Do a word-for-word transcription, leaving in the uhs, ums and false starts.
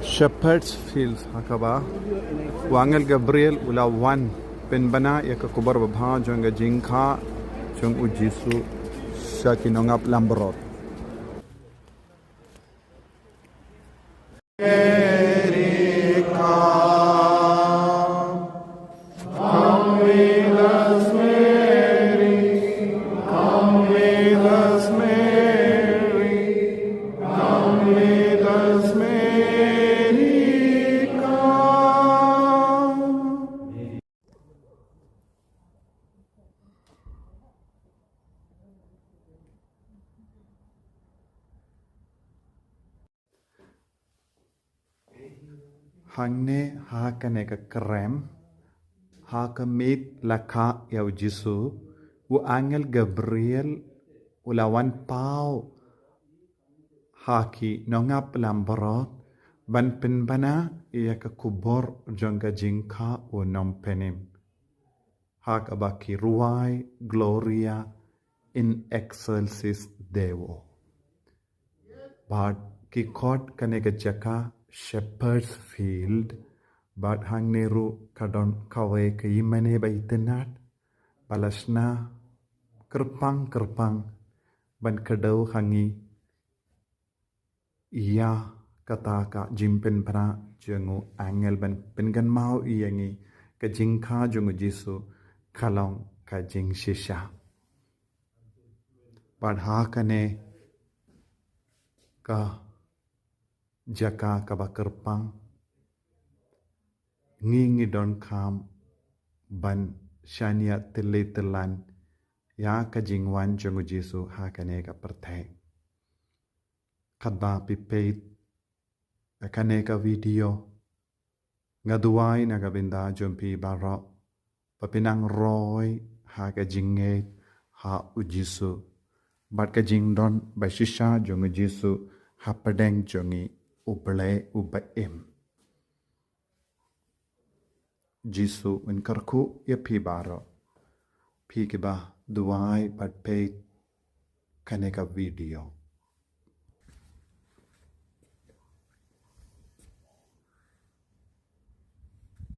Shepherd's Field ha kaba u angel Gabriel u la wan pynbna ïa ka khubor babha jong ka jingkha jong u Jisu sha ki nongap langbrot. Hangne ha kane ka krem, ha ka miet la kha ïa u Jisu, u angel Gabriel u la wan paw ha ki nongap langbrot ban pynbna ïa ka khubor jong ka jingkha u nongpynim. Ha kaba ki ruwai Gloria in excelsis Deo. Bad ki khot kane ka jaka Shepherd's Field, bad hangne ruh ka don kawei ka ïingmane ba itynnad ba la shna kyrpang kyrpang ban kdew ha ngi ïa kata ka jingpynbna jong u angel ban pynkynmaw ïa ngi ka jingkha jong u Jisu ka long ka jingshisha. Bad ha kane ka jaka kaba kyrpang ngi ngi donkam ban shaniah tylli tyllan ïa ka jingwan jong u Jisu ha kane ka pyrthei. Katba phi peit kane ka video, nga duwai na ka bynta jong phi baroh ba phin nang roi ha ka jingngeit ha u Jisu bad ka jingdon ba shisha jong u Jisu hapdeng jong ngi, U Blei uba im. Jisu un kyrkhu ïa phi baroh, phi kiba duwai bad peit kane ka video.